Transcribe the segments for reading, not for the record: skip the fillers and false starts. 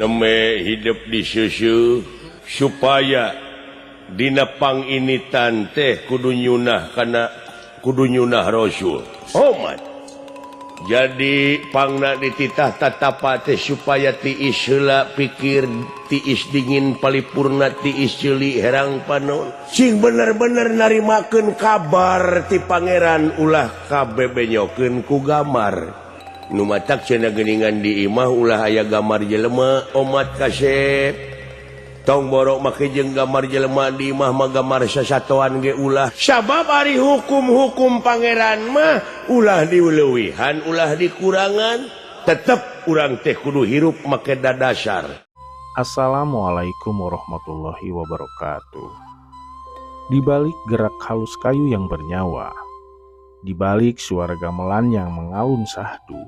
Neme hidup di susu supaya dina panginitan teh kudu nyunah kana kudu nyunah Rasul. Omat. Jadi pangna dititah tatapa teh supaya tiis heula pikir tiis dingin palipurna tiis ceuli herang panon. Sing bener-bener narimakeun kabar ti pangeran ulah kabebenyokeun ku gamar. Nu matak cenah geuningan di imah ulah aya gambar jelema omat kasep. Tong borok make jeung gambar jelema di imah mah gambar sasatoan ge ulah. Sabab ari hukum-hukum pangeran mah ulah diuleuwihan, ulah dikurangan, tetep urang teh kudu hirup make dadasar. Assalamualaikum warahmatullahi wabarakatuh. Di balik gerak halus kayu yang bernyawa, di balik suara gamelan yang mengalun sahdu,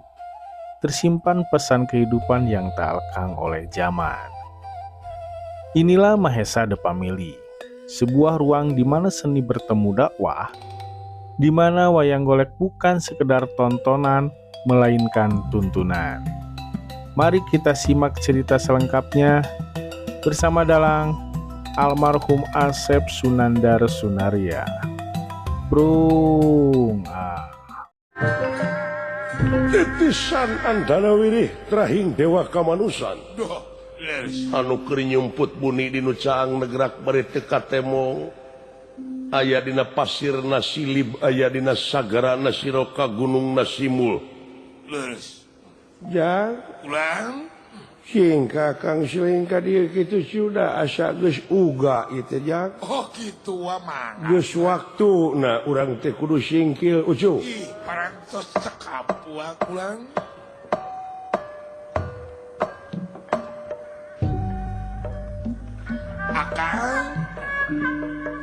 tersimpan pesan kehidupan yang tak lekang oleh zaman. Inilah Mahesa The Family, sebuah ruang di mana seni bertemu dakwah, di mana wayang golek bukan sekedar tontonan, melainkan tuntunan. Mari kita simak cerita selengkapnya bersama dalang almarhum Asep Sunandar Sunarya. Brung. Ah. Titisan andana wirih trahing dewa kamanusan. Anu keur nyumput buni di nu caang negrak bari teu katemong. Aya dina pasir nasilib, aya dina sagara nasiroka gunung nasimul. Leres. Jang, ulang. Sing kakang seling ka dieu kitu sudah asa geus uga ieu teh jang. Oh kitu wa mangga. Geus waktuna urang teh kudu singkil ucu. Ih, parantos cekap wa ulang. Akang.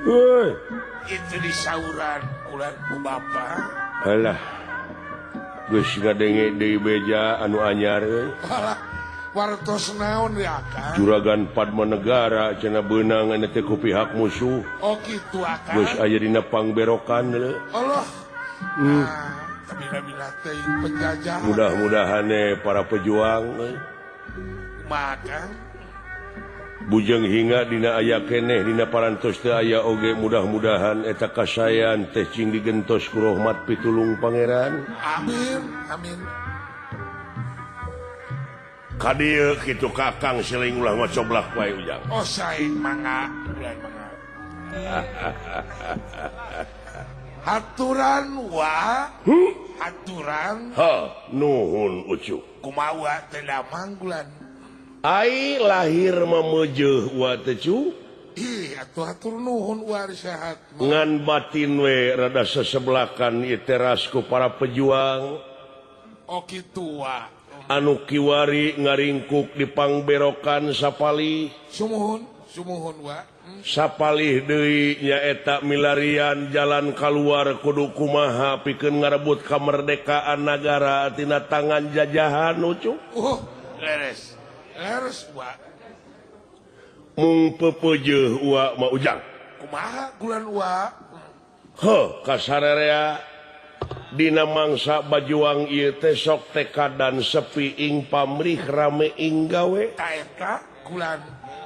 Heuy, itu disauran ulang ku bapa. Alah. Geus ngadenge deui beja anu anyar euy. Alah. Wartos naon ya akang? Juragan Padma Negara cenah beunang anu teh ku pihak musuh. Oh kitu akang. Geus aya dina pangberokan leuh. Allah. Tapi bila teuing penjajah. Mudah-mudahan para pejuang euy. Kumaha akang? Bujeng hingga dina aya keneh dina parantos teu aya oge mudah-mudahan eta kasayan teh cing digentos ku rahmat pitulung pangeran. Amin, amin. Ka dieu kitu kakang seling ulah ngocoblak wae ujang. Oh saing mangga, ulah mangga. Haturan wa, haturan. Ha, nuhun ucu. Kumaha wa teh damanggulan. Ai lahir mameujeuh wa teh cu. Ih, atuh hatur nuhun wa sehat. Ngan batin we rada sesebelakan ieu teras ku para pejuang. Oh kitu wa. Anu kiwari ngaringkuk di pangberokan sapalih. Sumuhun, sumuhun wa. Sapalih deui nyaeta milarian jalan kaluar kudu kumaha pikeun ngarebut kamerdekaan nagara tina tangan jajahan ucu. Leres. Leres wa. Mung pepeujeuh wa ma ujang. Kumaha gulan wa? Heuh, kasarerea dina mangsa bajuang ieu teh sok tekadan sepi ing pamrih rame ing gawe. Ta eta gulan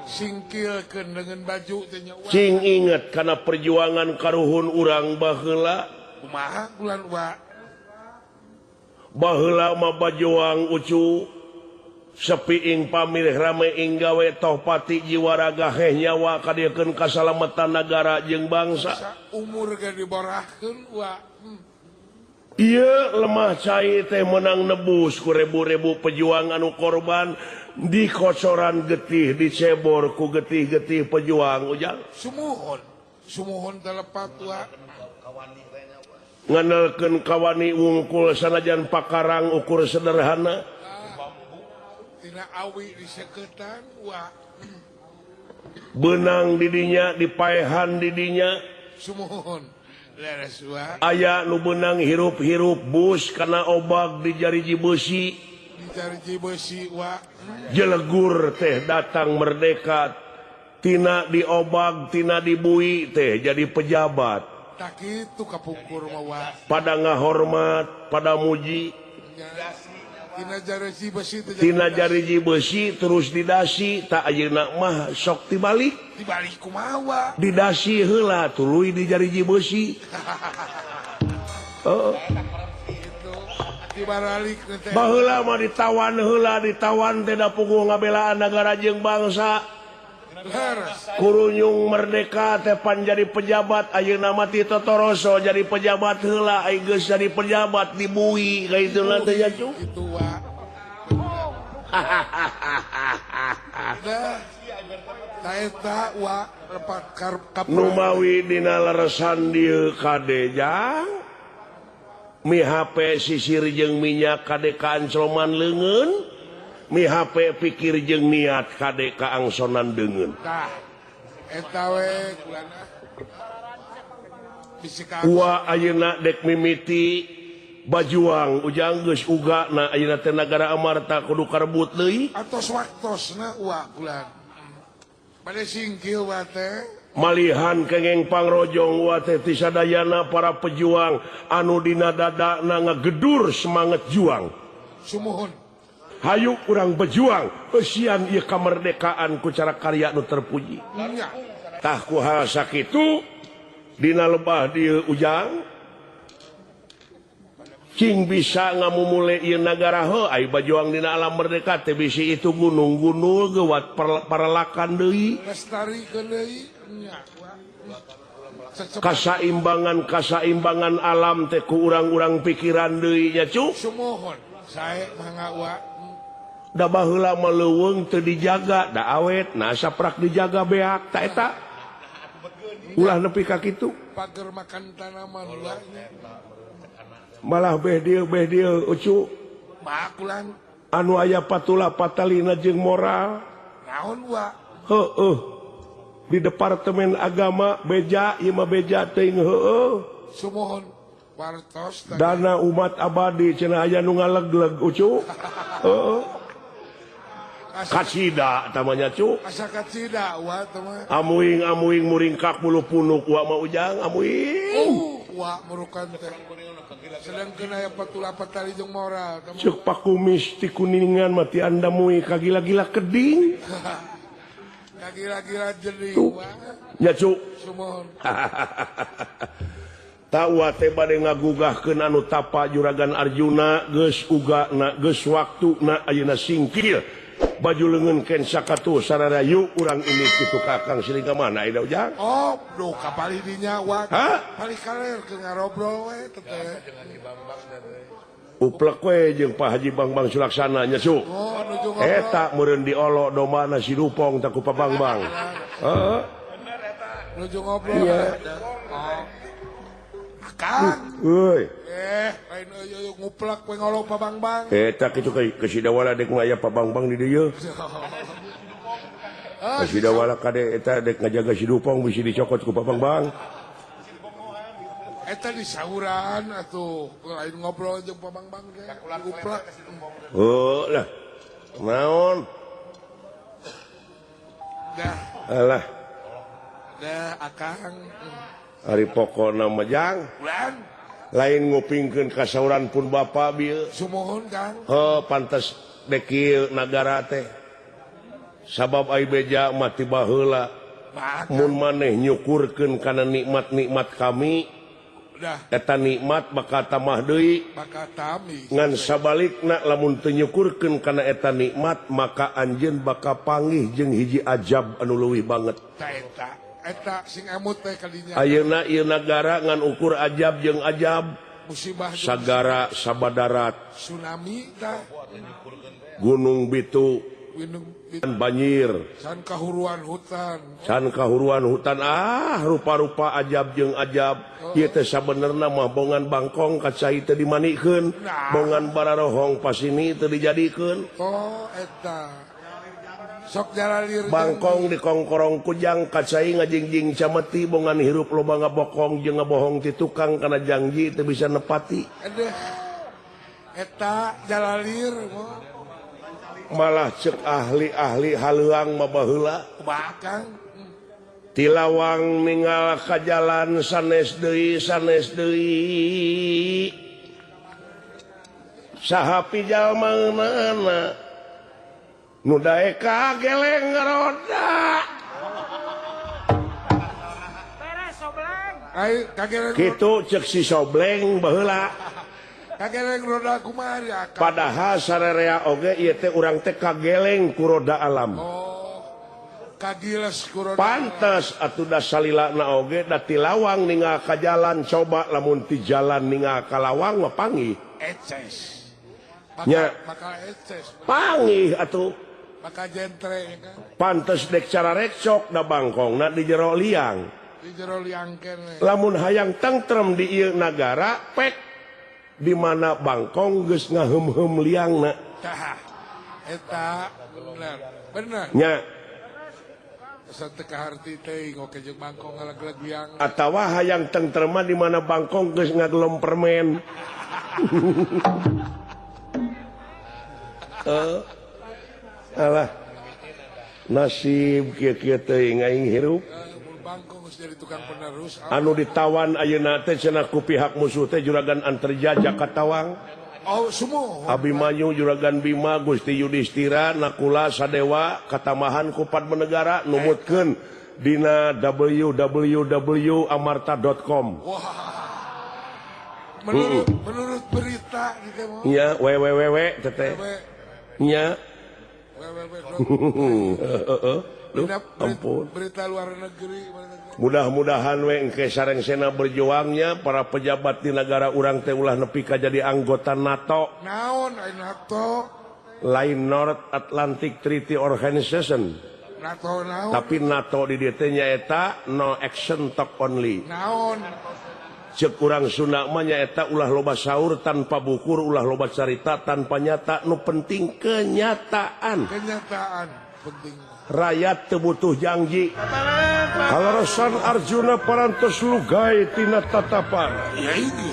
singkilkeun dengan baju teh nya wa. Cing inget kana perjuangan karuhun urang baheula. Kumaha gulan wa? Baheula mah bajuang ucu sepi ing pamrih rame ing gawe toh pati jiwa raga heh nyawa kadiekeun kasalametan nagara jeung bangsa. Umur ge diborahkeun wa. Ieu lemah cai teh menang nebus ku rebu-rebu pejuang anu korban di kocoran getih dicebor ku getih-getih pejuang ujang. Sumuhun, sumuhun telepat wa. Ngandelkeun kawani wungkul sanajan pakarang ukur sederhana. Tina awi diseketan wa. Benang didinya dipaehan didinya. Sumuhun. Aya nu benang hirup-hirup bus karena obag di jariji besi. Di jariji besi wa. Jelegur teh datang merdeka tina diobag tina dibui teh jadi pejabat. Tak kitu kapungkur mah wa. Pada ngahormat, pada muji. Tina jariji besi terus didasi tak ayeuna mah sok tibalik. Dibalik kumaha? Didasi heula tuluy di jariji besi. Heeh. Baheula mah ditawan heula ditawan teh da puguh ngabelaan nagara jeung bangsa. Kurunyung merdeka teh pan jadi pejabat ayeuna mah ti totoroso jadi pejabat heula ai geus jadi pejabat dibui ka itu teh nya cu. Kitu wa. Eta wa lepat kap. Numawi dina leresan dieu kade jang. Mi HP sisir jeung minyak kade kaancoman leungeun, mi HP pikir jeung niat kade kaangsonan deungeun. Tah, eta we kulana. Wa ayeuna dek mimiti bajuang ujang geus ugana ayeuna teh nagara Amarta kudu karebut deui. Atos waktosna wa kulan. Bade singkil wa teh. Malihan kengeng pangrojong wa teh ti sadayana para pejuang anu dina dadana ngagedur semangat juang. Sumuhun. Hayu urang berjuang eusian ieu kamerdekaan ku cara karya nu terpuji. Tah ku hal sakitu dina lebah dieu ujang cing bisa ngamumule ieu nagara heuh ai bajuang dina alam merdeka teh bisi itu gunung-gunung geuwat parelakan deui. Lestarikeun deui. Kasaimbangan alam teh ku urang-urang pikiran deui nya cu. Sumuhun sae mangga wa. Da baheula mah leuweung teu dijaga da awet nah saprak dijaga beak ta eta. Ulah nepi ka kitu. Pager makan tanaman ulah. Malah beh dieu ucu. Bakulan anu aya patula patalina jeung moral. Naon wa? Heueuh. Di departemen agama beja ieu mah beja teuing heueuh. Sumuhun wartos dana umat abadi cenah aya nu ngalegleg ucu. Heueuh. Kacida tamanya cu. Asa kacida wa teh mah. Amuing-amuing muringkak bulu punuk wa mah ujang amuing. Wa murukan teh. Sedangkeun aya patula patali jeung moral. Ceuk pakumis ti kuningan mah ti anda mui kagila-gila keding. Kagila-gila jeding wa. Nya cu. Sumuhun. Tawa teh bade ngagugahkeun anu tapa Juragan Arjuna geus ugana geus waktuna ayeuna singkil. Baju leungeun ken sakatu sararayu urang ini kitu ka Kang Siling ka mana ida ujang? Oh, duh kapali dinya wa. Pali kaler ke ngarobrol we teh. Uplek we jeung Pak Haji Bangbang Sulaksana nya su. Oh, nuju ngobrol. Eta meureun diolo domana si Dupong teh ku Pak Bangbang. Heeh. Bener eta. Nuju ngobrol. Iya. Oh. Kang. Euy. Lain euy nguplek we ngolo Pak Bangbang. Eta kitu ke Sidawala dek aya Pak Bangbang di dieu. Ke Sidawala kade eta dek ngajaga si Dupong bisi dicokot ku Pak Bangbang. Eta di sauran atuh lain ngobrol jeung Pak Bangbang ge. Nguplek. Heuh lah. Naon? Dah. Alah. Dah akang. Ari pokona mah jang. Lain ngupingkeun kasauran pun bapa bieu. Sumuhun Kang. Heuh pantes dek ieu nagara teh. Sabab ai beja mah ti baheula. Mun maneh nyukurkeun kana nikmat-nikmat kami, eta nikmat bakal tamah deui. Bakal tami. Ngan sabalikna lamun teu nyukurkeun kana eta nikmat maka anjeun bakal panggih jeung hiji ajab anu leuwih banget. Ta eta. Eta sing emut teh kadinya. Ayeuna ieu nagara ngan ukur ajab jeung ajab. Musibah sagara sabadarat. Tsunami tah. Gunung Bitu. Banjir. Can kahuruan hutan. Can kahuruan hutan ah rupa-rupa ajab jeung ajab. Ieu teh sabenerna mah bongan bangkong ka cai teu dimanikeun, bongan bararohong pasini teu dijadikeun. Oh eta. Sok jalalir bangkong di kongkorong kujang kacai ngajingjing cameti bongan hirup loba ngabokong jeung ngabohong ti tukang kana janji teu bisa nepati. Aduh. Eta jalalir malah cek ahli-ahli haleuang mah baheula. Kumaha Kang? Tilawang ninggal ka jalan sanes deui sanes deui. Saha pijalma ngeunana nu daek kageleng roda. Beres sobleng. Ai kageleng. Kitu ceuk si sobleng baheula. Kageleng roda kumaha ya? Padahal sarerea oge ieu teh urang teh kageleng ku roda alam. Oh. Kagiles ku roda. Pantes atuh da salilana oge da ti lawang ningal ka jalan coba lamun ti jalan ningal ka lawang mah panggih. Eces. Nya bakal eces. Panggih atuh. Bakal jentre kan. Pantes dek cara rekcok da bangkongna di jero liang. Di jero liang kene. Lamun hayang tentrem di ieu nagara pek di mana bangkong geus ngaheum-heum liangna. Tah. Eta bener. Bener. Nya. Asa teu kaharti teuing oke jeung bangkong ngalegleg liang. Atawa hayang tentrem mah di mana bangkong geus ngagelom permen. Alah nasib kieu-kieu teuing aing hirup. Anu ditawan ayeuna teh cenah ku pihak musuh teh Juragan Antarja Katawang. Oh, semua. Abimanyu Juragan Bima Gusti Yudhistira Nakula Sadewa katamahan ku Padmanegara numutkeun dina www.amarta.com. Wah. Menurut menurut berita gitu mah. Nya www teteh. Nya www. Ampun. Berita luar negeri. Mudah-mudahan we engke sarengsena berjuangnya para pejabat di negara urang teh ulah nepi ka jadi anggota NATO. Naon ai NATO? Lain North Atlantic Treaty Organization. NATO naon? Tapi NATO di dieu teh nyaeta no action talk only. Naon? Ceuk urang Sunda mah nyaeta ulah loba saur tanpa bukur, ulah loba carita tanpa nyata, nu penting kenyataan. Kenyataan penting. Rakyat teu butuh janji. Kaleresan Arjuna parantos lugai tina tatapan.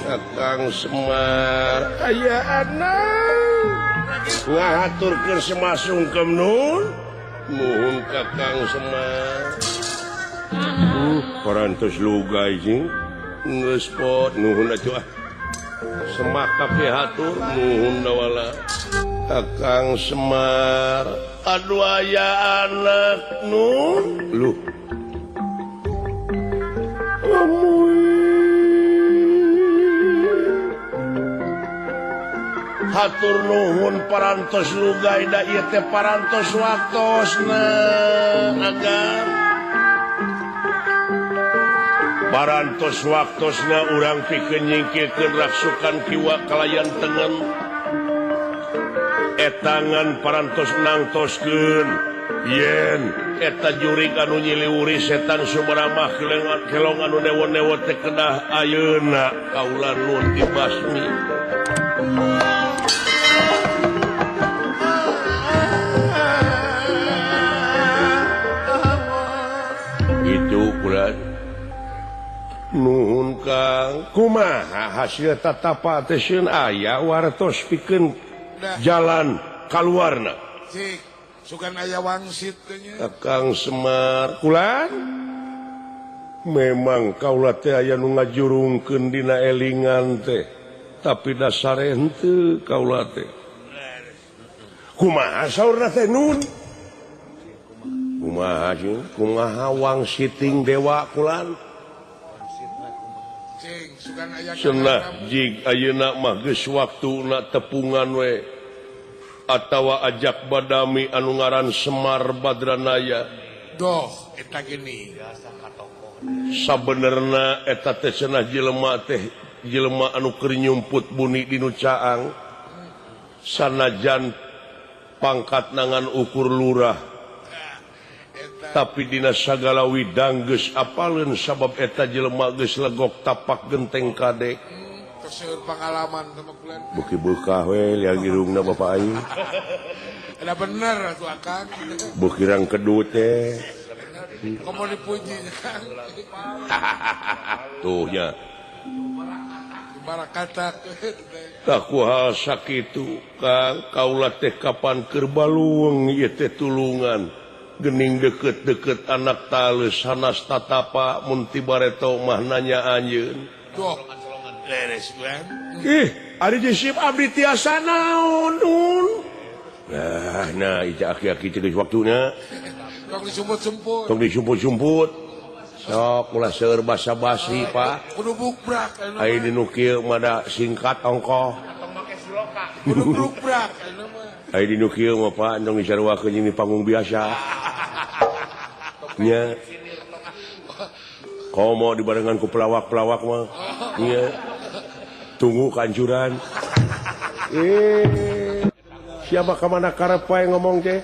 Kakang Semar aya anak ngahaturkeun semasungkem nun. Nuhun Kakang Semar. Parantos lugai jeung geus pot nuhun atuh ah. Semak kabeh hatur nuhun dawala. Kakang Semar aduh aya anak nun luh amuy hatur nuhun parantos lugai da ieu teh parantos waktosna agar parantos waktosna urang pikeun nyingkirkeun raksukan kiwa kalayan tengen etangan parantos nangtoskeun yen eta jurig anu nyiliwuri setan sumaramah kelong anu newo-newo teh kedah ayeuna kaula nun dibasmi. Itu kulan nuhun Kang kumaha hasil tatapa teh sieun aya wartos pikeun jalan kaluarna. Cik, sugan aya wangsit teh nya. Kakang Semar kulan memang kaula teh aya nu ngajurungkeun dina elingan teh, tapi dasare henteu kaula teh. Kumaha saurna teh nun? Kumaha jeung kumaha wangsiting dewa kulan? Cenah jig ayeuna mah geus waktuna tepungan we atawa ajak badami anu ngaran Semar Badranaya. Doh eta gini. Sabenerna eta teh cenah jelema teh jelema anu keur nyumput buni di nu caang. Sanajan pangkat nangan ukur lurah. Tapi dina sagala widang geus apaleun sabab eta jelema geus legok tapak genteng kadek. Seueur pengalaman sama kulan. Beuki beukah we liang irungna bapak aing. Ada bener atuh Akang. Beuki rang kedu teh. Komo dipuji Kang. Tuh nya. Barakatak. Tah kuha sakitu Kang kaula teh kapan keur baluweung ieu teh tulungan. Gening deket-deket anak talus sanas tatapa mun ti bareto mah nanya anjeun. Duh. Leres kulan. Ih, Ari Yusuf abdi tiasa naon nun. Nah, nah ieu aki-aki teh geus waktuna. Tong disumput-sumput. Tong disumput-sumput. Sok ulah seueur basa-basi, Pak. Kudu bukbrak ayeuna. Aya dinu kieu mah da singkat ongkoh. Tong make siloka. Kudu bukbrak ayeuna mah. Aya dinu kieu mah Pak, tong disaruakeun jeung di panggung biasa. Nya. Komo dibarengan ku pelawak-pelawak mah. Nya. Tunggu kancuran. Siapa kemana karep wae ngomong teh?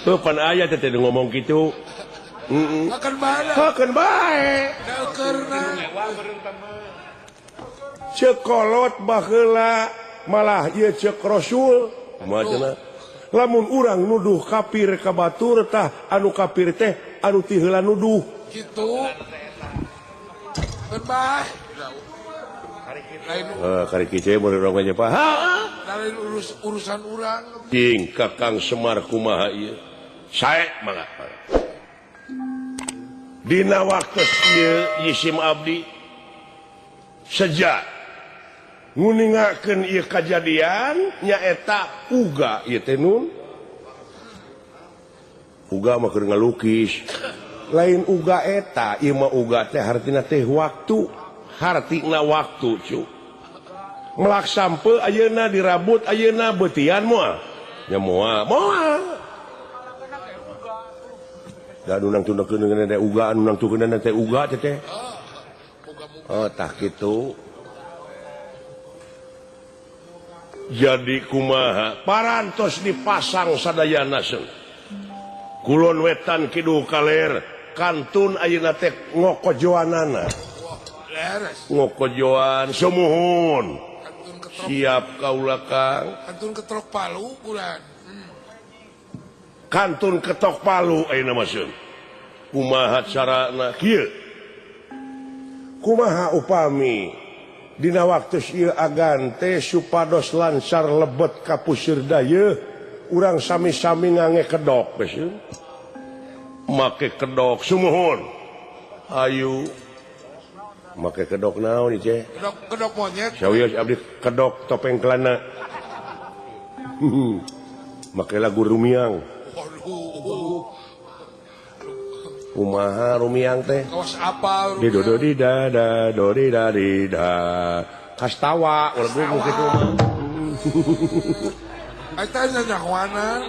Heuh pan aya teh teh ngomong kitu. Heeh. Hakeun bae. Hakeun bae. Daukeurna. Ceuk kolot baheula malah ieu ceuk Rasul. Kumaha cenah? Lamun urang nuduh kafir ka batur tah anu kafir teh anu ti heula nuduh. Kitu. Keun bae. Kari kice mun urang nya Pak. Lain urusan urang. Cing Kakang Semar kumaha ieu? Sae mangga. Dina waktu ieu Yisim abdi sejak nguningakeun ieu kajadian nyaeta uga ieu teh nun. Uga mah keur ngalukis. Lain uga eta, ieu mah uga teh hartina teh waktu. Hartina waktu cu. Melak sampe ayeuna dirabut ayeuna beutean moal. Nya moal, moal. Da anu nangtukeun teh uga, anu nangtukeun teh uga teh teh. Oh, tah kitu. Jadi kumaha parantos dipasang sadayana seung. Kulon wetan kidul kaler kantun ayeuna teh ngokojoanana. Ngokojoan sumuhun. Siap kaula Kang. Kantun ketok palu bulan. Kantun ketok palu ayeuna mah seun. Kumaha carana kieu? Kumaha upami dina waktu ieu agan teh supados lancar lebet ka pusir dayeuh urang sami-sami ngange kedok geus. Make kedok sumuhun. Ayu make kedok naon ieu teh? Kedok monyet. Sawios abdi kedok topeng kelana. Make lagu Rumiang. Waduh. Kumaha Rumiang teh? Kawas apal. Di do do di da da do di da di da. Kastawa lagu kitu mah. Eta nyahoanan.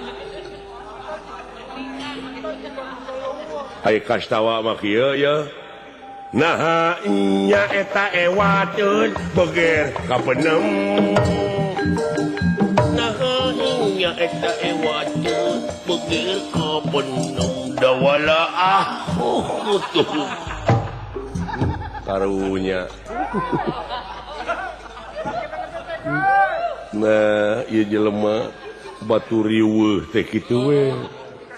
Ai kastawa mah kieu ye. Nah nya eta ewateun beger kapenem. Nah nya eta ewateun beger kapenem dawala ah tuh. Karunya. Nah ieu jelema batu riweuh teh kitu we.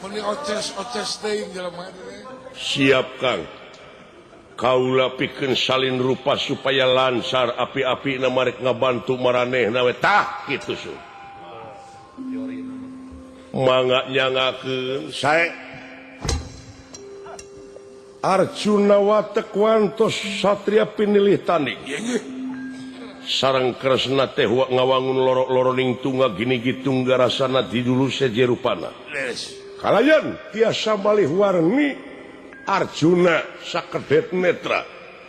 Meuni oces-oces teh jelema teh. Siap Kang. Kaula pikeun salin rupa supaya lancar api-api na marek ngabantu maranehna we tah kitu su. Mangga nyangakeun sae. Arjuna watek wantos satria pinilih tanding. Sareng Kresna teh ngawangun lorok-loroning tungga gini gitungga rasana di dulu sejerupana. Kalayan tiasa malih warni Arjuna sakedet netra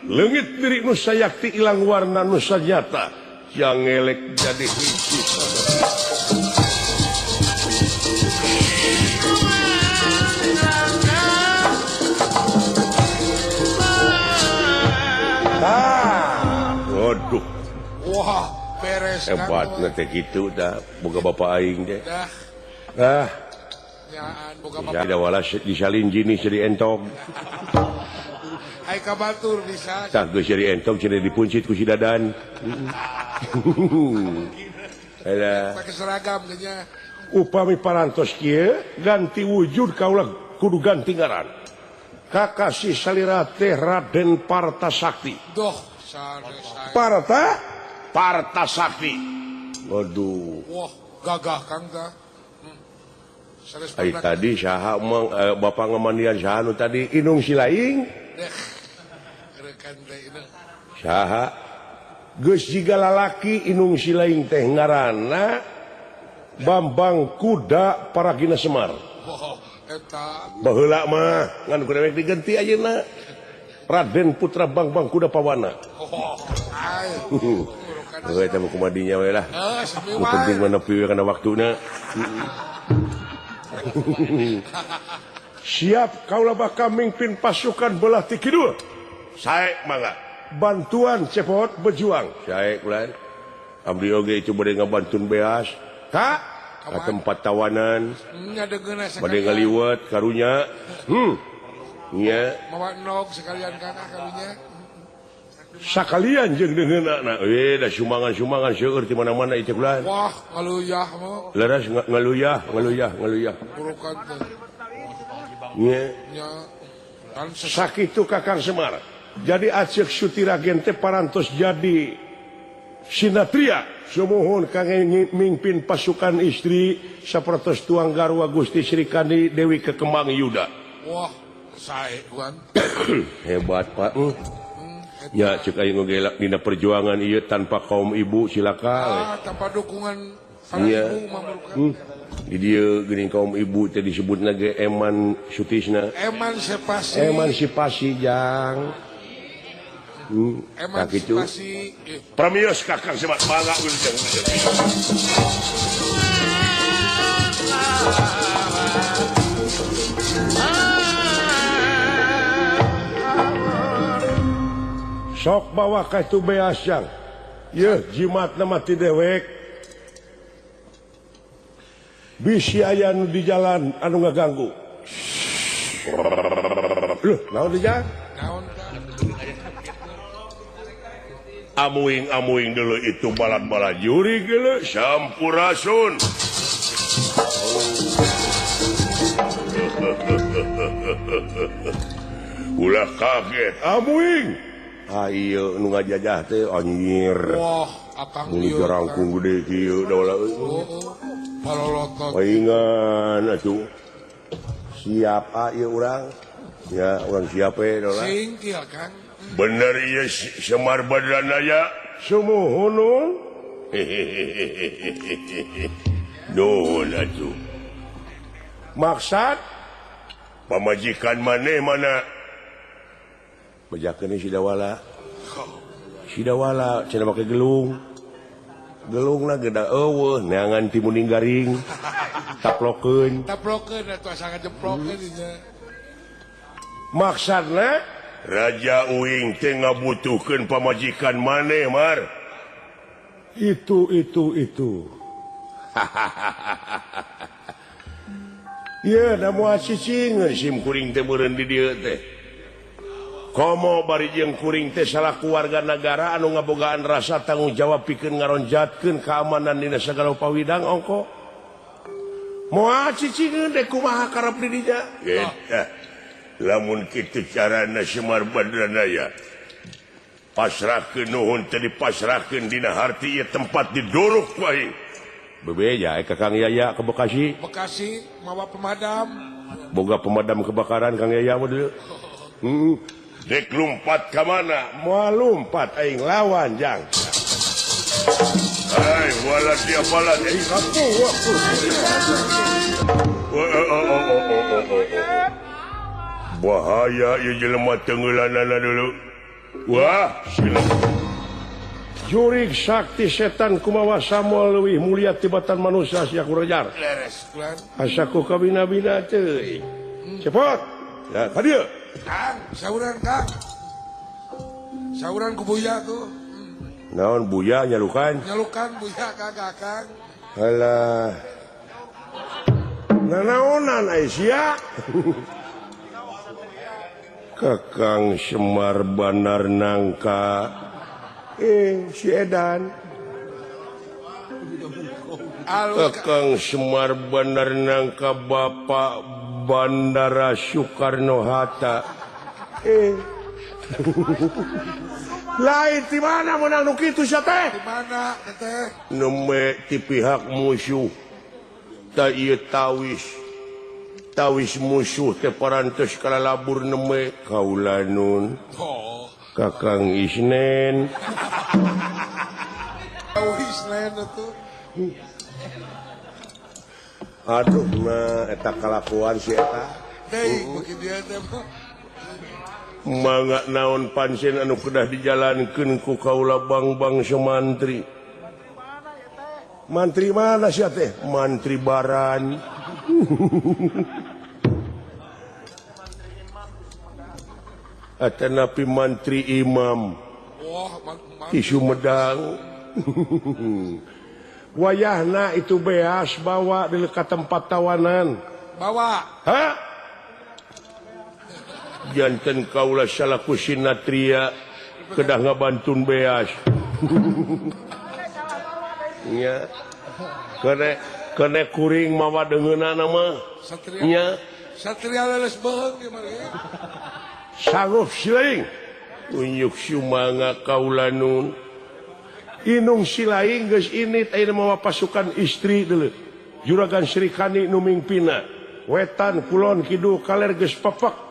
leungit diri nu sayakti ilang warna nu sanyata yang ngelek jadi hiji. Ah, waduh. Wah, beres. Hebatna teh kitu dah boga bapa aing teh. Ah. Tidak walas disalin jini jadi entong. Ai ka batur bisa. Tah geus jadi entong jadi dipuncit ku si Dadan. Eta pake seragam nya. Upami parantos kieu ganti wujud kaula kudu ganti ngaran. Kakasih salira teh Raden Partasakti. Doh, sanes. Parta Partasakti. Waduh. Wah, gagah Kang tah. Ai tadi saha emang bapak ngamandian saha nu tadi inung silaing. Saha Geus jiga lalaki inung silaing teh ngaranna Bambang Kuda Paragina Semar. Oh, eta. Baheula mah ngan ku dewek digenti ayeuna. Raden Putra Bangbang Kuda Pawana. Oh, ai. Heuh eta mah kumadinya we lah. Heuh, Nu penting mah nepi we kana waktuna. Siap kaula bakal mimpin pasukan belah ti kidul. Sae mangga. Bantuan cepot berjuang. Sae kulan. Abdi oge itu bade ngabantun beas. Ka ka tempat tawanan. Bade ngaliwet karunya. Nya. Mawa nog sekalian kana karunya. Sakalian jeung deungeunna. Da sumbangan-sumbangan seueur di mana-mana itu kulan. Wah, ngaluyah mah. Leres ngaluyah, ngaluyah, ngaluyah. Burukan teh. Nya. Nya. Sakitu Kakang Semar. Jadi aceuk Sutiragen teh parantos jadi sinatria. Sumuhun kangge mimpin pasukan istri sapertos tuang garwa Gusti Sri Kandi Dewi Kekembang Yuda. Wah, sae wan. Hebat Pak. Ya cek aing oge dina perjuangan ieu tanpa kaum ibu cilaka. Ah, tanpa dukungan para ibu mah merupakan. Di dieu geuning kaum ibu teh disebutna ge eman sutisna. Emansipasi. Emansipasi jang. Emansipasi. Pramios Kakang Semar mangga wilujeng. Sok bawa ka itu beas jang. Yeuh jimatna mah ti dewek. Bisi aya nu di jalan anu ngaganggu. Loh, naon di jalan? Naon Amuing-amuing dulu itu balat-balat juri dulu sampurasun. Ulah kaget amuing. Ah ieu nu ngajajah teh anjir. Wah, akang ieu. Jarangkung gede kieu dalah. Palolotot. Paingan atuh. Siap ah ieu urang. Ya, urang siap we dalah. Singkil, Kang. Bener ieu Semar Badranaya. Sumuhun. Nuhun atuh. Maksad pamajikan maneh mana? Bejakeun Sidawala. Sidawala cenah make gelung. Gelungna geda eueuh neangan ti muning garing. Taplokeun. Taplokeun atuh asa ngajeplokeun nya. Maksudna Raja Uing teh ngabutuhkeun pamajikan maneh, Mar. Itu. Ieu da moal cicingeun sim kuring teh meureun di dieu teh. Komo bari jeung kuring teh salaku warga nagara anu ngabogaan rasa tanggung jawab pikeun ngaronjatkeun keamanan dina sagala pawidang ongko. Moal cicingeun deh kumaha karep di dinya. Eta lamun kitu carana Semar Badranaya. Pasrahkeun nuhun teh dipasrahkeun dina harti ieu tempat diduruk ku aing. Bebeja ka Kang Yaya ke Bekasi. Bekasi mawa pemadam. Boga pemadam kebakaran Kang Yaya mah deui. Dek lumpat ka mana? Moal lumpat aing lawan jang. Ai wala dia balat aing kapu. Bahaya ieu jelema tengeulanana dulu. Wah, sila. Jurig sakti setan kumawa samuel leuwih mulia tibatan manusia sia kurejar. Leres kulan. Asa ku kabina-bina teuing. Cepot. Ya, ka dieu. Kang, sauran Kang. Sauran ku Buya tuh. Naon Buya nyalukan? Nyalukan Buya kagak Kang. Alah. Nanaonan ai sia. Kakang Semar Bandar Nangka. Si Edan. Kakang Semar Bandar Nangka Bapak Bandara Soekarno Hatta. Lain di mana menang nu kitu sia teh? Di mana teh? Neme ti pihak musuh. Ta ieu tawis. Tawis musuh teh parantos kalalabur neme kaulanun. Oh. Kakang Isnen. Isnen atuh. Aduh nah eta kalakuan si eta. Deui beuki dia teh mah. Mangga naon pancen anu kedah dijalankeun ku kaula Bangbang Sumantri. Mantri mana sia teh? Mantri Baran. Atanapi mantri Imam. Di Sumedang. Wayahna itu beas bawa di ke tempat tawanan. Bawa. Hah? Janten kaula salaku sinatria kedah ngabantun beas. Nya. Kene kuring mawa deungeunana mah. Satria. Nya. Satria leles beung ieu mah. Sanggup silaing. Unjuk sumanga kaula nun. Inung silaing geus init ayeuna mawa pasukan istri deuleu. Juragan Sri Kandi nu mingpina. Wetan kulon kidul kaler geus pepek.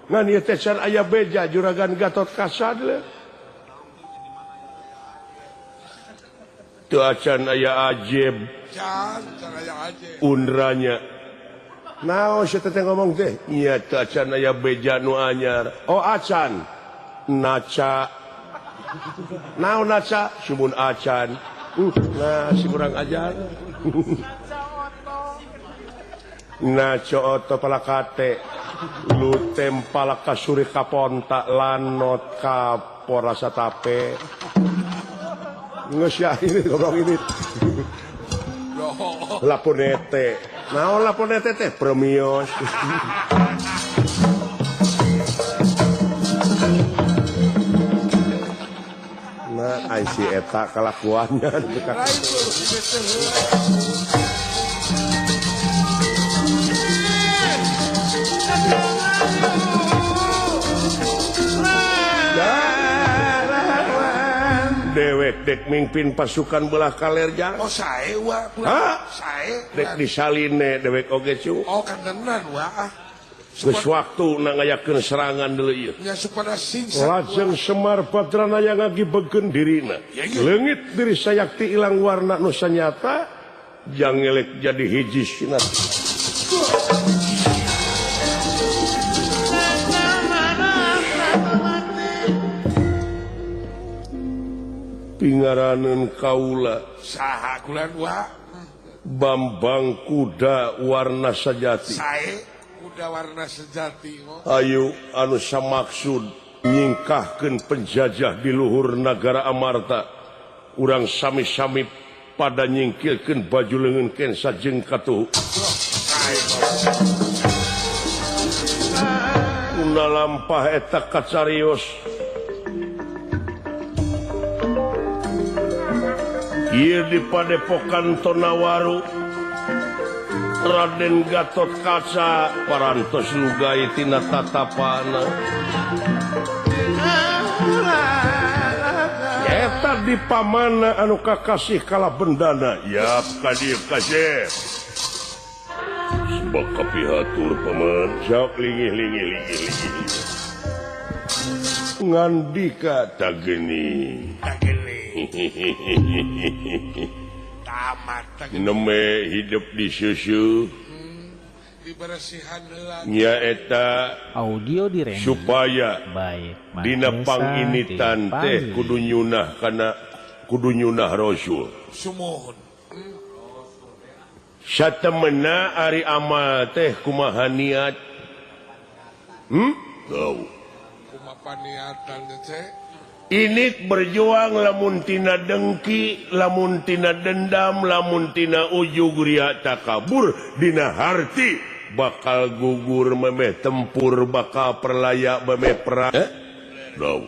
Ngan ieu teh can aya beja Juragan Gatot Kaca deuleu. Teu acan aya ajeb. Can aya ajeb. Undranya. Naon sia teh ngomong teh? Nya teu acan aya beja nu anyar. Oh acan. Naca. Naon naca? Sumun acan. Nah si kurang ajar. Naca oto palakate. Lutem palaka suri kaponta lanot kaporasa tape. Geus ya ini goblok ini. Laponete. Naon laponete teh? Premios. Nah, ai si eta kalakuannya. Dewek dek mimpin pasukan belah kaler jang. Oh sae wa. Hah? Sae. Dek disaline dewek oge cu. Oh kantenan wa ah. Geus waktuna ngayakeun serangan deuleu ieu. Nya supaya singsa. Lajeng Semar Badranaya ngagibegkeun dirina. Leungit diri sayakti ilang warna nu sanyata jang ngelek jadi hiji sinat. Pingaraneun kaula saha kulan wa Bambang kuda warna sejati. Sae kuda warna sejati. Ayu anu samaksud nyingkahkeun penjajah di luhur nagara Amarta. Urang sami-sami pada nyingkilkeun baju leungeun kensa jeung katuhu. Kuna lampah eta kacarios. Ieu di Padepokan Tonawaru Raden Gatot Kaca parantos lugai tina tatapana. Eta di pamana anu kakasih kala bendana. Yap ka dieu kasih. Sebab kapihatur paman. Sok lingih lingih lingih lingih. Ngandika tageni. Tageni. Tamat neme hidup di susu dibersihan heula nyaeta audio di supaya baik dina panginitan teh kudu nyunah kana kudu nyunah rasul sumuhun satemena ari amal teh kumaha niat tau kumaha niatan teh. Ini berjuang lamun tina dengki, lamun tina dendam, lamun tina ujug ria takabur, dina harti bakal gugur memeh tempur, bakal perlaya memeh perang. No.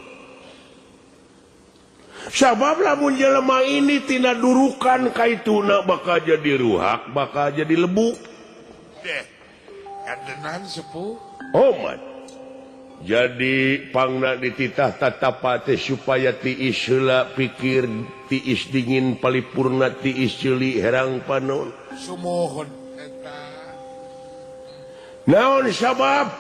Sabab lamun jelema ini tina durukan kaituna bakal jadi ruhak, bakal jadi lebu. Deh, kadenan sepuh. Omat. Jadi pangna dititah tatapate supaya tiis heula pikir tiis dingin palipurna tiis ceuli herang panon. Sumuhun eta. Naon sabab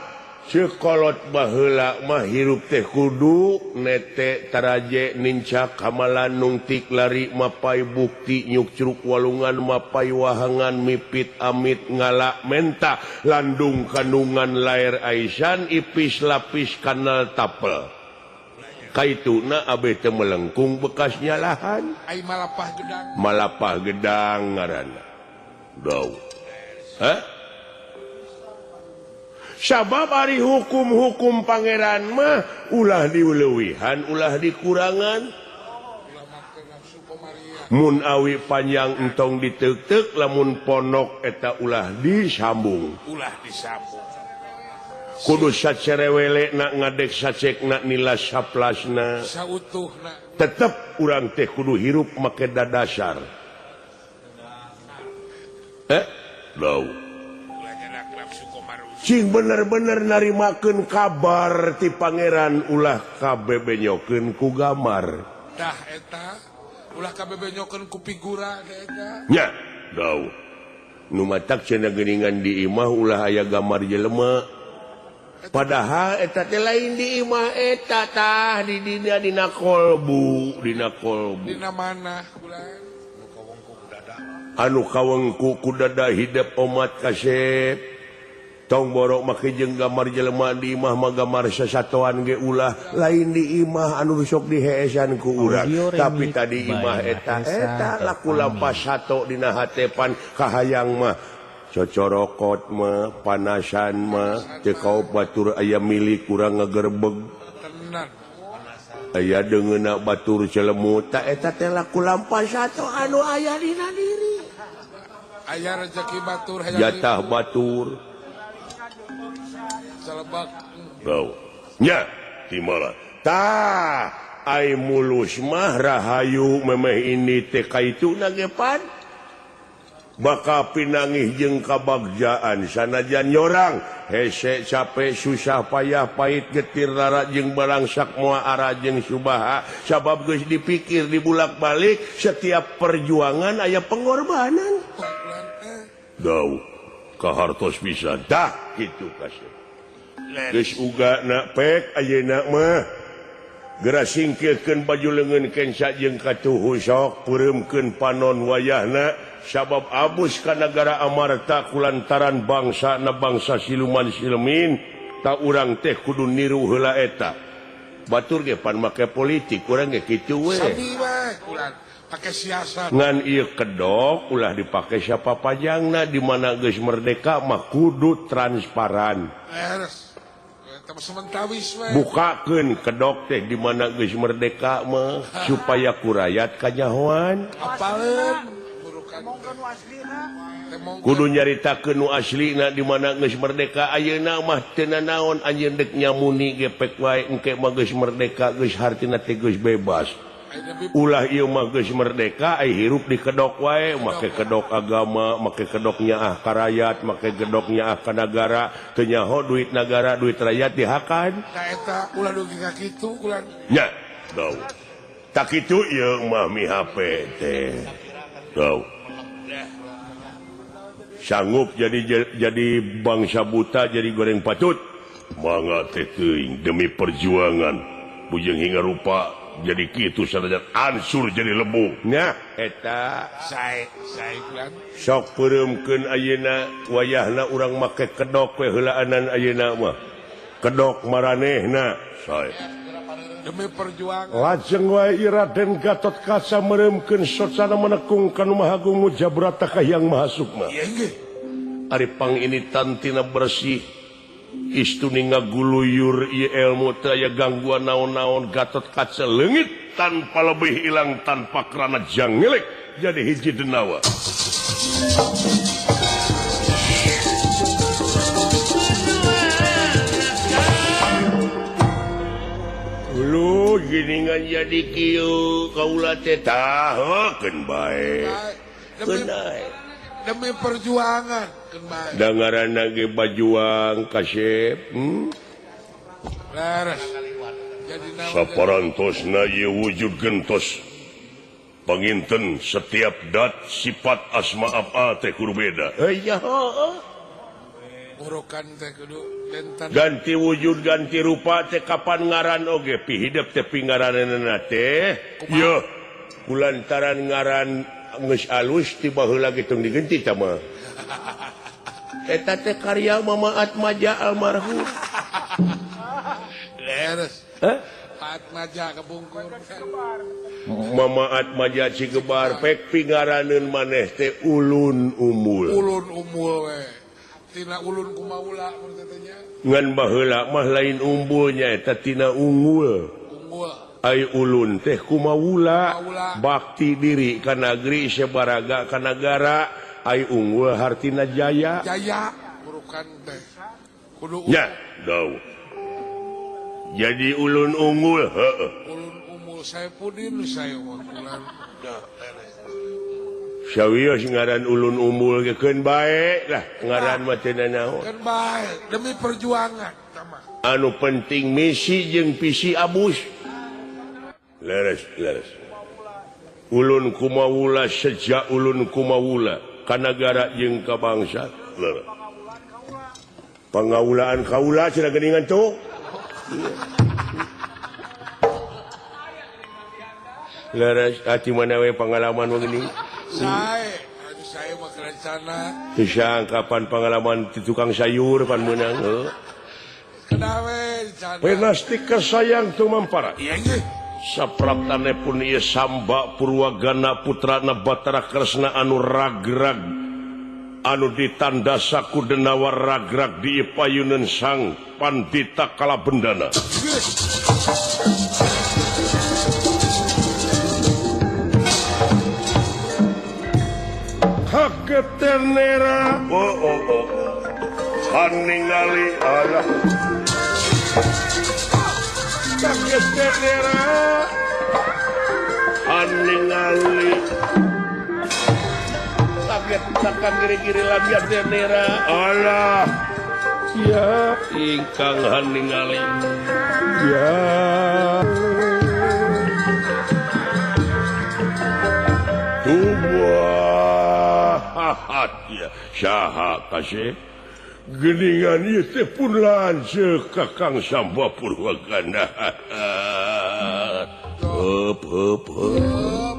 Cekolot baheula mah hirup teh kudu nete taraje nincak kamalan nungtik lari mapai bukti nyukcruk walungan mapai wahangan mipit amit ngala menta landung kandungan lair aisan ipis lapis kanal tapel kaituna abeh teh melengkung bekasnya lahan ai malapah gedang malapah gedang ngaranna dau hah sabab ari hukum-hukum pangeran mah ulah diuleuwihan ulah dikurangan mun awi panjang entong diteuk-teuk lamun ponok eta ulah disambung ulah disambung kudu sacerewele na ngadek sacekna nila saplasna sautuhna tetep urang teh kudu hirup make dadasar dau cing bener-bener narimakeun kabar ti pangeran ulah kabebenyokeun ku gamar dah eta ulah kabebenyokeun ku figura eta nya dau nu matak cenah geuningan di imah ulah aya gambar jelema padahal eta teh lain di imah eta tah di dina dina kolbu dina kolbu dina mana ulah anu kawengku ku dada hidep omat kasep tong borok make jeung gambar jelema di imah mah gambar sasatoan ge ulah lain di imah anu sok diheesan ku urang tapi tadi imah eta eta laku lampas sato dina hatepan kahayang mah cocorokot mah panasan mah teu kaop batur aya milik urang ngagerbeg tenan aya deungeunna batur celemut ta eta teh laku lampas sato anu aya dina diri aya rezeki batur hayang jatah batur bau nya timala tah ai mulus mah rahayu memeh ini teh kaituna ge pan bakal pinangih jeung kabagjaan sanajan nyorang hese capek susah payah pahit getir lara jeung balangsak moal ara jeung subaha sabab geus dipikir dibulak-balik setiap perjuangan aya pengorbanan dau kahartos pisan dah kitu kasih geus uga na pek ayeuna mah geura singkirkeun baju leungeun kenca jeung katuhu sok peureumkeun panon wayahna sabab abus ka nagara Amarta kulantaran bangsa na bangsa siluman silemin ta urang teh kudu niru heula eta batur ge pan make politik urang ge kitu we sami we kulan pake siasat ngan ieu kedok ulah dipake siapa pajangna di mana geus merdeka mah kudu transparan bukakeun kedok teh di mana geus merdeka mah supaya ku rakyat kanyahoan kudu nyaritakeun nu aslina di mana geus merdeka ayeuna mah teu nanaon anjeun deuk nyamuni ge pek wae engke mah geus merdeka geus hartina teh geus bebas ulah ieu mah geus merdeka ai hirup di kedok wae make kedok agama make kedok nyaah ka rakyat make kedok nyaah ka nagara teu nyaho duit nagara duit rakyat dihakan ta eta ulah dugi ka kitu ulah nya dau tak kitu ieu mah mi HP teh dau sanggup jadi bangsa buta jadi goreng patut mangga teh teuing demi perjuangan bujeng hingga rupa jadi kitu sanajan ansur jadi lebu nya eta sae sae kulan sok peureumkeun ayeuna wayahna urang make kedok we heulaanan ayeuna mah kedok maranehna sae demi perjuangan lajeng wae Raden Gatot Kaca meureumkeun socana menekung ka nu Maha Agung Mujabrata ka Hyang Maha Sukma ieu nggih ari pang ini tantina bersih istuni ngaguluyur ieu ilmu teh aya gangguan naon-naon Gatot Kaca leungit tanpa lebih hilang tanpa kerana jangelek jadi hiji denawa. Lu giningan jadi kieu kaula teh tah keun bae. Keun bae. Demi perjuangan keun bae. Da ngaranna ge bajuang kasep. Leres. Saparantosna ieu wujud gentos. Panginten setiap dat sifat asma apa teh kudu beda. Iya heuh. Ganti wujud ganti rupa teh kapan ngaran oge pihidep teh pingaraneunana teh yeuh kulantaran ngaran geus alus ti baheula ge tong digenti tah mah eta teh karya Mama Atmaja almarhum. Leres. Hah? Atmaja kebungkur. Mama Atmaja Cigebar pek pingaraneun maneh teh ulun umul. Ulun umul we. Tina ulun kumaula mun teh nya. Ngan baheula mah lain umbulnya eta tina unggul. Unggul. Ai ulun teh kumawula bakti diri ka nagri sabaraga ka nagara ai unggul hartina jaya. Jaya burukan teh. Kudu nya dau. Jadi ulun unggul heeh. Ulun umul Saepudin saya mah ulan da sawios ngaran ulun umbul ge keun bae lah ngaran mah teu nanaon. Keun bae demi perjuangan tah. Anu penting misi jeung visi abus. Leres leres. Ulun kumawula sejak ulun kumawula ka nagara jeung ka bangsa. Leres. Pangawulaan kaula cenah geuningan tuh. Leres ati mana we pangalaman mah geuning. Saya mah rencana. Bisa kapan pengalaman di tukang sayur pan meunang heuh. Kedawe rencana. Penastika sayang tumampara. Iya nggih. Sapraptane pun ieu Samba Purwagana putrana Batara Kresna anu ragrag anu ditandasa ku denawa ragrag di payuneun Sang Pandita Kalabendana. Kageternera oh oh oh haningali Allah kageternera haningali kaget takkan giri-giri lagi ternera Allah ya ingkang haningali ya ya saha kasih geningan ieu teh pun lanceuk ka Kang Samba Purwagana. Heup heup heup.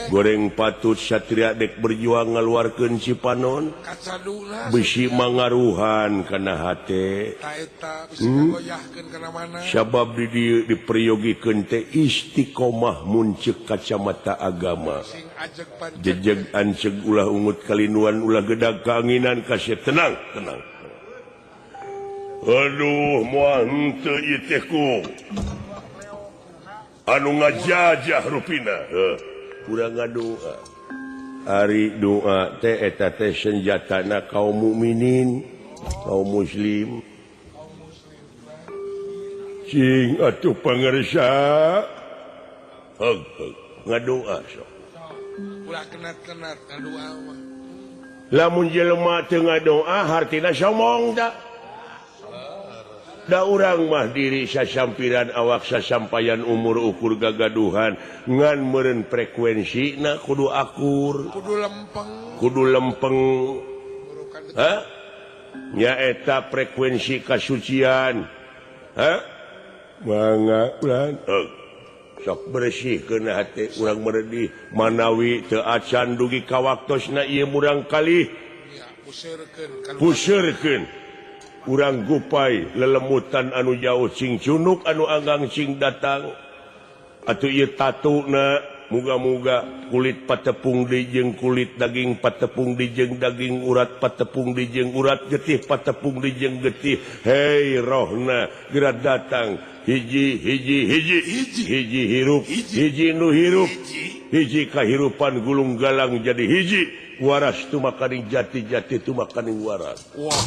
Goreng patut satria dek berjuang ngaluarkeun Cipanon. Bisi mangaruhan kana hate. Sabab di dieu diperyogikeun teh istiqomah munceuk kacamata agama. Jejeg anceg ulah ungut kalinuan ulah gedag kaanginan kasih tenang tenang. Aduh moal henteu ieu teh ku anu ngajajah rupina heuh urang ngadoa. Ari doa teh eta teh senjatana kaum mukminin kaum muslim. Cing atuh pangersa heug heug ngadoa sok. Ulah kenat-kenat ngadoa mah. Lamun jelema teu ngadoa hartina somong da. Da urang mah diri sasampiran awak sasampayan umur ukur gagaduhan ngan meureun frekuensina kudu akur. Kudu lempeng. Kudu lempeng. Hah? Nyaeta frekuensi kasucian. Hah? Mangga ulah. Sok bersih kena hati urang meredih manawi teu acan dugi ka waktosna ieu murang kali puseurkeun urang gupai lelemutan anu jauh cing cunuk anu anggang cing datang atuh ieu tatuna muga-muga kulit patepung deui jeung kulit daging patepung deui jeung daging urat patepung deui jeung urat getih patepung deui jeung getih hei rohna geura datang hiji hiji hiji hiji hirup hiji nu hirup hiji kahirupan gulung galang jadi hiji waras tumakaning jati-jati tumakaning waras. Wah.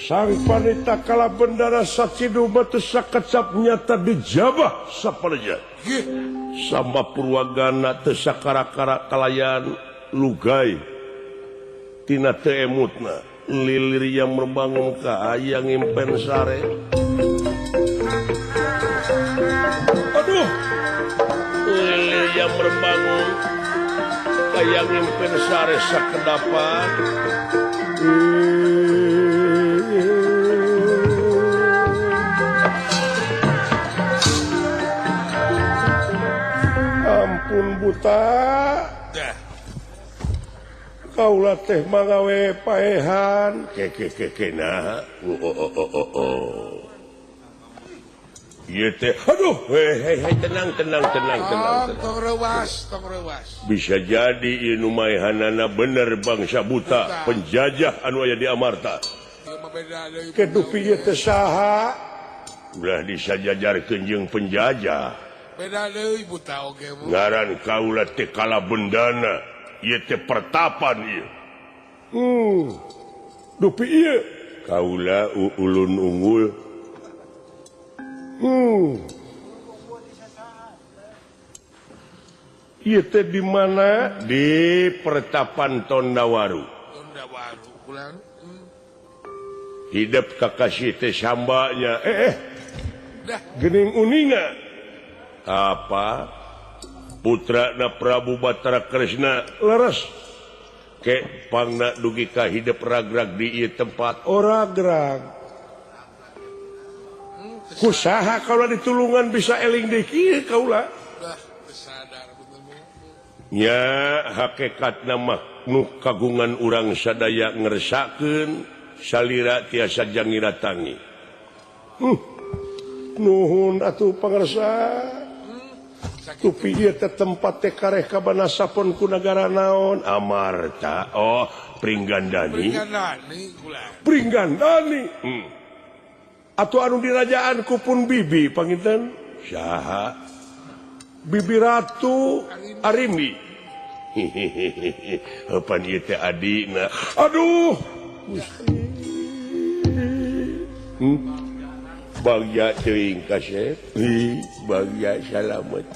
Sang Panita Kalabendana sacidu batu sakecap nyata dijabah sapaleja. Samba Purwagana teu sakara-kara kalayan lugai tina teu emutna lilir yang merbangun ka hayang impen sare. Aduh, lilir yang merbangun ka hayang impen sare sakedapan. Ampun buta. Kaula teh mangawe paehan. Keke nah. Oh. Ieu teh aduh hei hei tenang tenang tenang tenang. Tong reuwas, tong reuwas. Bisa jadi ieu nu maehanana bener bangsa buta, penjajah anu aya di Amarta. Kedupi ieu teh saha? Ulah disajajarkeun jeung penjajah. Beda deui buta oge. Ngaran kaula teh Kalabendana, ieu teh pertapan ieu. Dupi ieu kaula ulun unggul. Ieu teh di mana? Di pertapan Tondawaru. Tondawaru kulan. Hidup kakasih teh sambanya. Geuning uninga. Apa? Putrana Prabu Batara Kresna leres. Ke pangna dugi ka hidup ragrag di ieu tempat. Oh ragrag. Kusaha kaula ditulungan bisa eling deui kieu kaula. Nya hakikatna mah nu kagungan urang sadaya ngersakeun salira tiasa jangira tangi. Nuhun atuh pangersa. Tupi ieu teh tempat teh kareh kabanasapun ku nagara naon? Amarta. Oh, Pringgandani. Pringgandani kula. Pringgandani. Atuh anu dirajaan ku pun bibi panginten saha? Bibi Ratu Arimbi. Hehehe. Pan ieu teh adina. Aduh. Gusti. Bagja teuing kasep. Bagja salamet.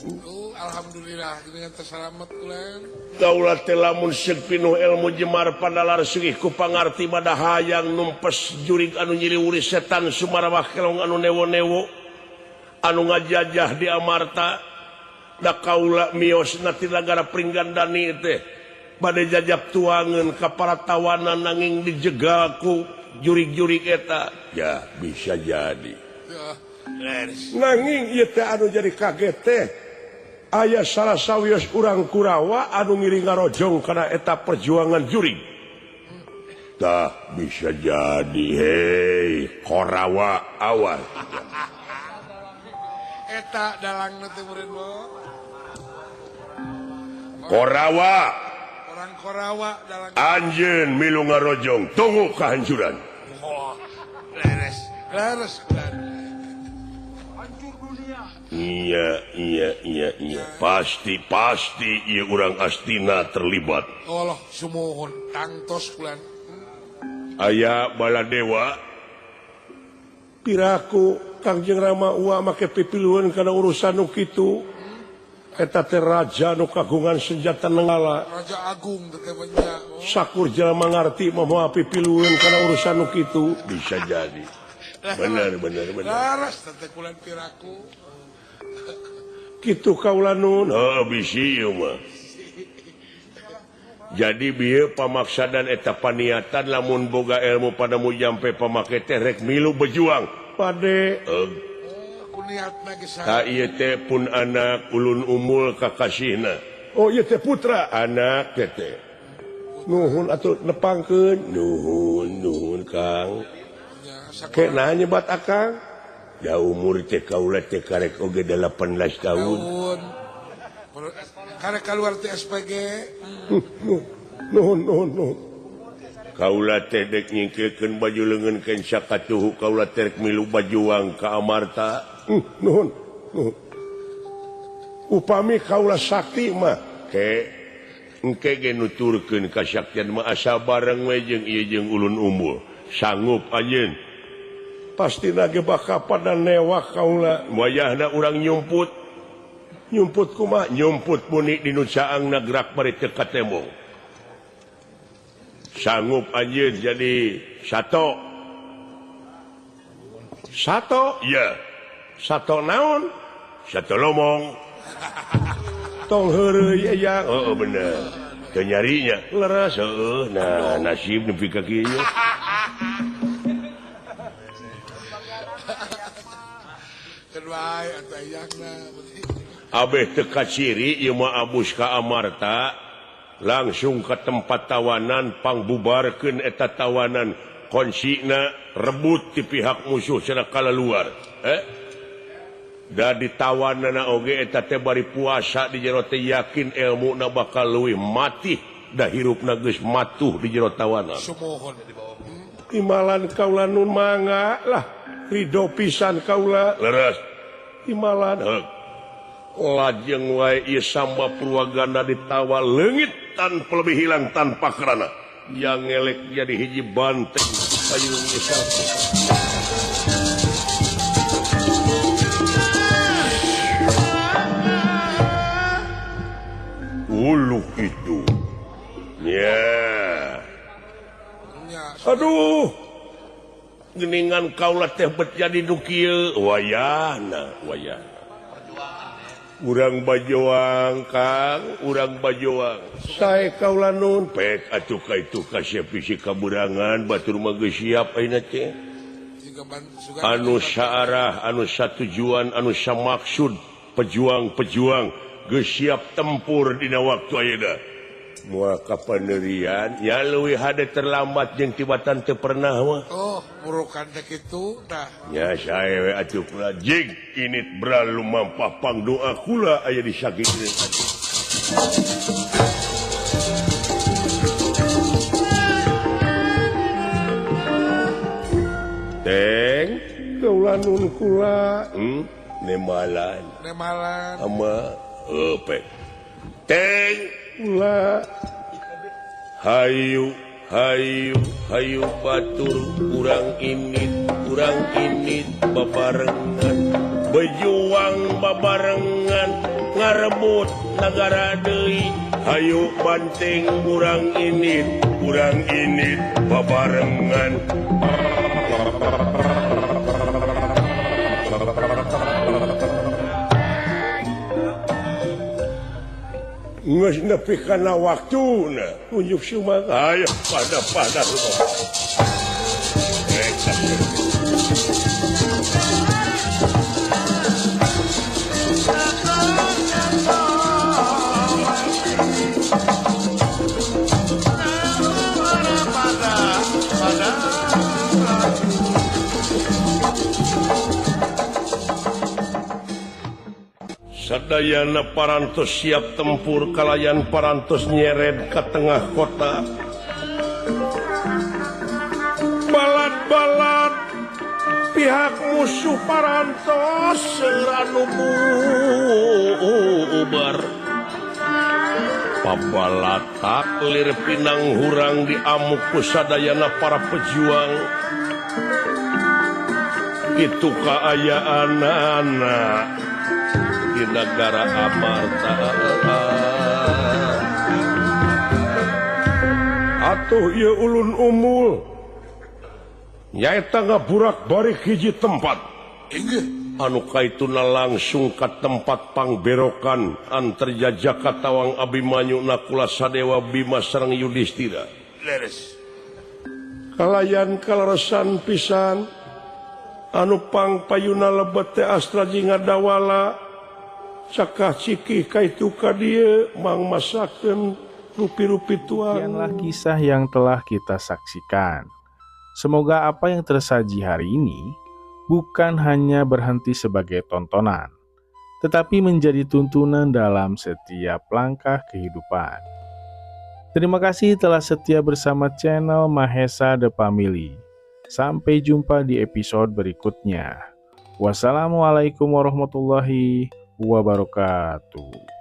Alhamdulillah dengan terselamat kulan. Kaula teh lamun seug pinuh ilmu jemar panalar seungih ku pangarti madahayang numpes jurig anu nyiriwuri setan sumarawah kelong anu newo-newo anu ngajajah di Amarta. Da kaula miosna ti nagara Pringgandani teh bade jajap tuangeun ka para tawanan nanging dijegal ku jurig-jurig eta. Ya bisa jadi. Nanging ieu teh anu jadi kaget teh aya salah sawios urang Kurawa anu ngiring ngarojong kana eta perjuangan jurig. Tah bisa jadi hei Korawa awal. Eta dalangna teh murid mah. Korawa. Orang Korawa dalang. Anjeun milu ngarojong tunggu kehancuran. Oh, leres, leres kulan. Iya. Pasti ieu urang Astina terlibat. Allah sumuhun tangtos kulan. Aya Baladewa. Piraku Kangjeng Rama ua make pipilueun kana urusan nu kitu. Eta teh raja nu kagungan senjata nenggala. Raja Agung teh nya. Sakur jelema ngarti mah moal pipilueun kana urusan nu kitu. Bisa jadi. Bener. Laras teh kulan piraku. Kitu kaula nun. Heuh bisi ieu mah. Jadi bieu pamaksadan eta paniatan lamun boga ilmu padamu jampe pamake teh rek milu berjuang. Pade ka ieu teh pun anak ulun umul kakasihna. Oh ieu teh putra anak teh teh. Nuhun atuh nepangkeun. Nuhun Kang. Ke nah nyebat akang. Da umur teh kaula teh karek oge 18 tahun. Karek keluar teh SPG. Nuhun. Kaula teh dek nyingkirkeun baju leungeun kenca katuhu kaula teh rek milu bajuang ka Amarta. Nuhun. Upami kaula sakti mah ke engke ge nuturkeun kasaktian mah asa bareng we jeung ieu jeung ulun umbul. Sanggup anjeun. Pasti nage bakal pada newak kaula. Wayahna urang nyumput. Nyumput kumaha? Nyumput muni di nu caangna gerak bari teu katembong. Sanggup anjeun jadi sato. Sato? Iya. Sato naon? Sato lomong. Tong heureuy aya. Oh bener. Teu nyarinya leres heueuh nah nasib nepi ka kieu. Abeh teu kaciri ieu mah abus ka Amarta langsung ke tempat tawanan pangbubarkeun eta tawanan konsina rebut ti pihak musuh cenah kalaluar da ditawanana oge eta teh bari puasa di jero teh yakin ilmuna bakal leuwih matih da hirupna geus matuh di jero tawanan. Imalan kaula nun mangga lah ridho pisan kaula leres imalan heug lajeng wae ieu Samba Purwaganda ditawa leungit tanpa lebih hilang tanpa kerana yang ngelek jadi hiji banteng payung desa. Uluk itu ya aduh geningan kaula teh bet jadi nu kieu wayahna wayahna urang bajoang Kang urang bajoang sae kaula nun pek atuh ka itu ka siap isi kaburangan batur mah geus siap ayeuna teh anu saarah anu satujuan anu samaksud pejuang-pejuang geus siap tempur dina waktu ayeuna moal kapanerian ya leuwih hade terlambat jeung tibatan teu pernah mah. Oh burukan teh kitu tah nya sae we atuh kula jig init bral lumampah pangdoa kula aya di sakitu. Teng kaula nun kula nemalan nemalan ama pek teng kula hayu hayu hayu batur urang init babarengan bejuang babarengan ngarebut nagara deui hayu banteng urang init babarengan. Geus nepi kana waktuna unjuk sumang ayo pada Sadayana parantos siap tempur kalayan parantos nyeret ke tengah kota. Balad-balad pihak musuh parantos seranu bubar. Pabalatak lir pinang hurang diamuk ku sadayana para pejuang. Itu kaayaan anak di negara Amarta. Atuh ieu ulun umul nyaeta ngaburak bari hiji tempat anu kaituna langsung ka tempat pangberokan antarjajaka Tawang Abimanyu Nakula Sadewa Bima sareng Yudhistira. Leres kalayan kaleresan pisan anu pangpayuna lebet teh astra jeung ngadawala cakah cikih kaitu ka dieu mang masakeun rupi-rupi tuang. Demikianlah kisah yang telah kita saksikan. Semoga apa yang tersaji hari ini bukan hanya berhenti sebagai tontonan, tetapi menjadi tuntunan dalam setiap langkah kehidupan. Terima kasih telah setia bersama channel Mahesa The Family. Sampai jumpa di episode berikutnya. Wassalamualaikum warahmatullahi wabarakatuh.